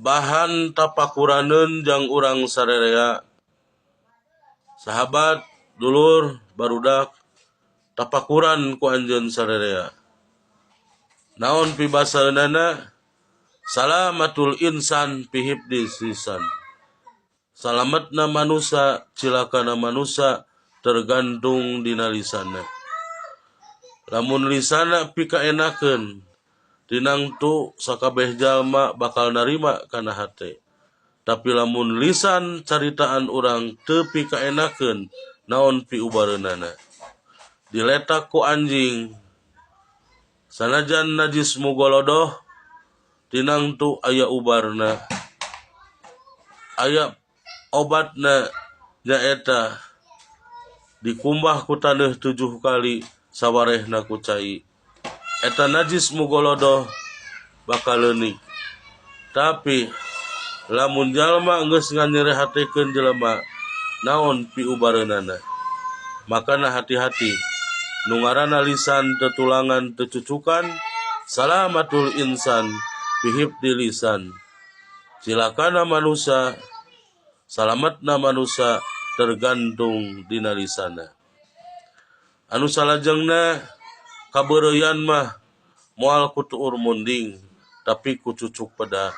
Bahan tapakuraneun jang urang sarerea. Sahabat, dulur, barudak, tapakuran ku anjeun sarerea. Naon pibasaeunana? Salamatul insan fi hifdzi lisan. Salametna manusa, cilakana manusa tergantung dina lisanna. Lamun lisanna pikaenakeun, tinangtu sakabeh jalma bakal narima kana hate. Tapi lamun lisan caritaan urang teu pikaenakeun, naon piubareunana? Diletak ku anjing, sanajan najis mugolodoh, tinangtu aya ubarna, aya obatna, nyaeta dikumbah ku taneuh 7 kali, sawarehna ku cai. Eta najis mugolodoh bakal leunik. Tapi lamun jalma geus nganyerehatekeun jelema, naon piubareunana? Makana hati-hati, nu ngaranna lisan teu tulangan teu cucukan, salamatul insan fi hifdzi lisan. Cilakana manusa, salametna manusa tergantung dina lisana. Anu salajengna, kabeureuyan mah moal ku tuur munding tapi ku cucuk peda.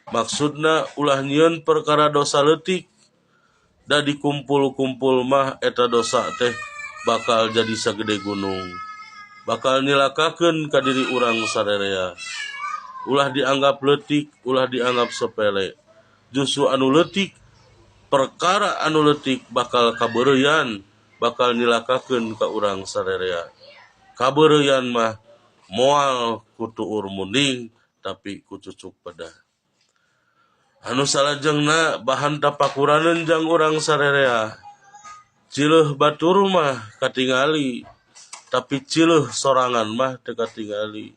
Maksudna ulah nyieun perkara dosa leutik, da dikumpul-kumpul mah eta dosa teh bakal jadi sagede gunung, bakal nyilakakeun ka diri urang sarerea. Ulah dianggap leutik, ulah dianggap sepele. Justru anu leutik, perkara anu leutik bakal kabeureuyan, bakal nyilakakeun ka urang sarerea. Kabeureuyan mah moal ku tuur munding tapi ku cucuk peda. Anu salajengna, bahan tapakuraneun jang urang sarerea. Cileuh batur mah katingali, tapi cileuh sorangan mah teu katingali.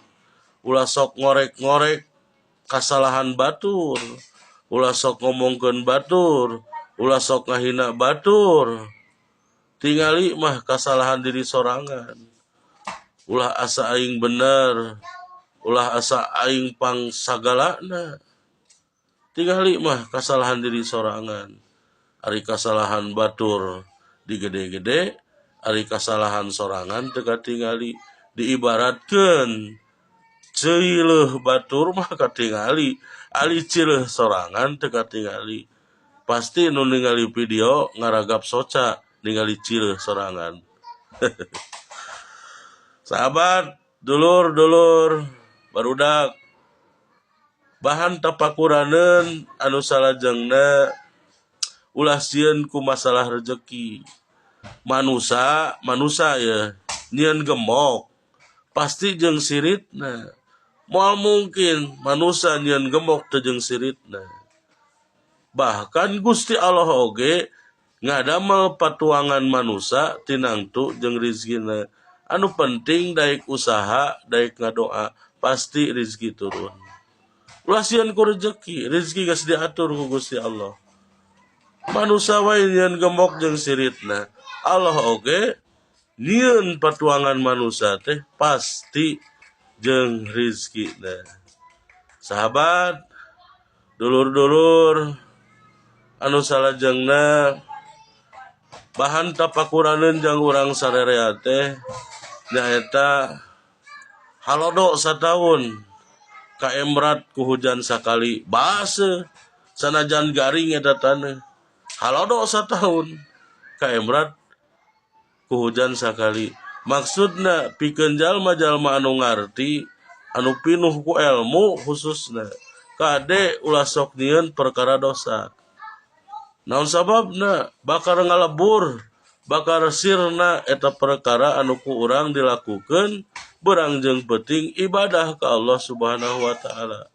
Ulah sok ngorek-ngorek kasalahan batur, ulah sok ngomongkeun batur, ulah sok ngahina batur. Tingali mah kasalahan diri sorangan. Ulah asa aing bener, ulah asa aing pang sagalana. Tingali mah kasalahan diri sorangan. Ari kasalahan batur digede-gede, ari kasalahan sorangan teu katingali. Diibaratkeun ceuleuh batur mah katingali, ari ceuleuh sorangan teu katingali. Pasti nu ningali video ngaragap soca ningali ceuleuh sorangan. Sahabat, dulur-dulur, barudak, bahan tapakuraneun anu salajengna, ulah sieun ku masalah rejeki. Manusa, manusa ya, nyieun gemok pasti jeung siritna. Moal mungkin manusa nyieun gemok teu jeung siritna. Bahkan Gusti Allah oge ngadamel patuangan manusa tinangtu jeung rizkina. Anu penting daek usaha, daek ngadoa, pasti rizki turun. Ulah sieun ku rejeki, rizki geus diatur ku Gusti Allah. Manusa wae nyieun gemok jeung siritna. Allah oge nyieun patuangan manusa teh pasti jeung rizkina. Sahabat, dulur-dulur, anu salajengna, bahan tapakuraneun jang urang sarerea teh nyaeta halodo sataun kaemrat ku hujan sakali baseuh, sanajan garing eta taneuh. Halodo sataun kaemrat ku hujan sakali. Maksudna pikeun jalma-jalma anu ngarti, anu pinuh ku ilmu khususna, kade ulah sok nyieun perkara dosa. Naon sababna? Bakal ngalebur, bakal sirna eta perkara anu ku urang dilakukeun berang jeung peuting ibadah ka Allah Subhanahu wa Ta'ala.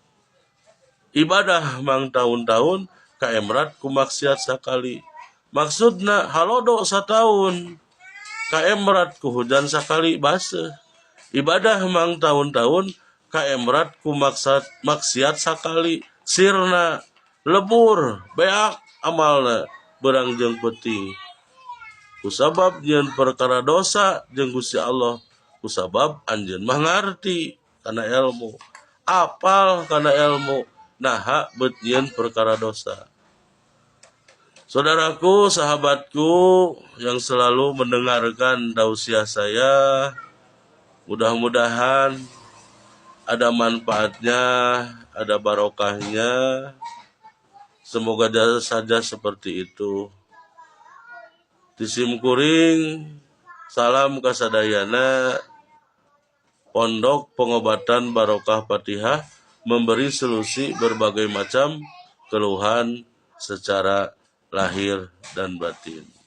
Ibadah mang tahun-tahun kaemrat ku maksiat sakali. Maksudna halodo sataun kaemrat ku hujan sakali baseuh. Ibadah mang tahun-tahun kaemrat ku maksiat sakali, sirna, lebur, beak amalna berang jeung peuting. Kusabab nyieun perkara dosa jeung Gusti Allah, kusabab anjeun mah ngarti kana ilmu, apal kana ilmu. Naha bet nyieun perkara dosa. Saudaraku, sahabatku yang selalu mendengarkan tausiah saya, mudah-mudahan ada manfaatnya, ada barokahnya. Semoga saja seperti itu. Ti simkuring, salam kasadayana. Pondok Pengobatan Barokah Fatihah memberi solusi berbagai macam keluhan secara lahir dan batin.